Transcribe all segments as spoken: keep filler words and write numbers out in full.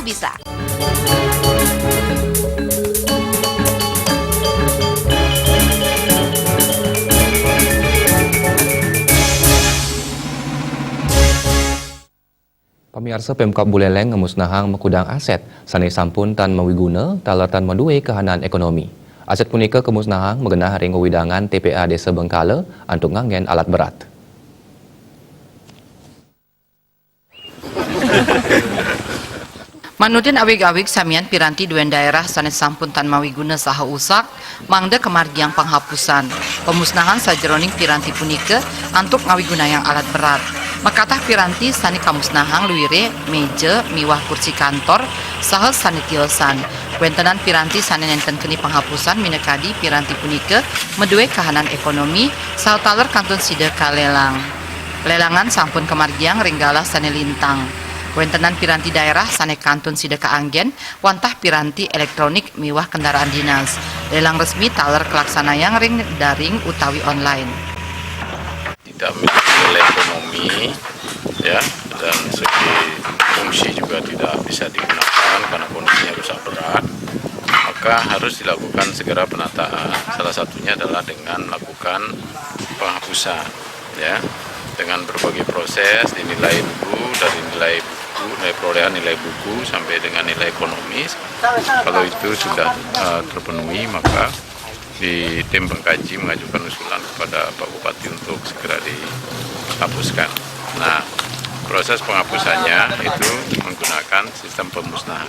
bisa. Pamiarsa, Pemkab Buleleng ngamusnahang makudang aset sané sampun tan mawiguna taler tan madué kahanan ékonomi. Aset punika kamusnahang magenah ring wewidangan T P A Désa Bengkala antuk nganggén alat berat. Manudin awig-awig samian piranti duén daerah sané sampun tan mawiguna saha usak, mangda kamargiang panghapusan. Pamusnahan sajeroning piranti punika antuk ngawigunayang alat berat. Makatah piranti sané kamusnahang luiré méja miwah kursi kantor saha sané tiosan. Wéntenan piranti sané nénten keni panghapusan minakadi piranti punika madué kahanan ékonomi saha taler kantun sida kalélang. Lélangan sampun kamargiang ring galah sané lintang. Wéntenan piranti daerah sané kantun sida kaanggén wantah piranti éléktronik miwah kendaraan dinas. Lélang resmi taler kalaksanayang ring daring utawi online. Tidak memiliki nilai ekonomi, ya, dan segi fungsi juga tidak bisa digunakan karena kondisinya rusak berat, maka harus dilakukan segera penataan. Salah satunya adalah dengan melakukan penghapusan, ya, dengan berbagai proses, dinilai dulu dari nilai buku, nilai perolehan nilai buku sampai dengan nilai ekonomis. Kalau itu sudah eh, terpenuhi, maka di tim pengkaji mengajukan usulan kepada Pak Bupati untuk segera dihapuskan. Nah, proses penghapusannya itu menggunakan sistem pemusnahan.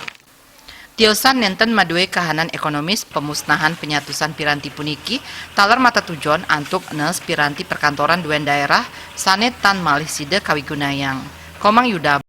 Tiosan nénten madué kahanan ékonomis, pamusnahan panyatusan piranti puniki taler matatujon antuk nes piranti perkantoran duén daerah sané tan malih sida kawigunayang. Komang Yuda.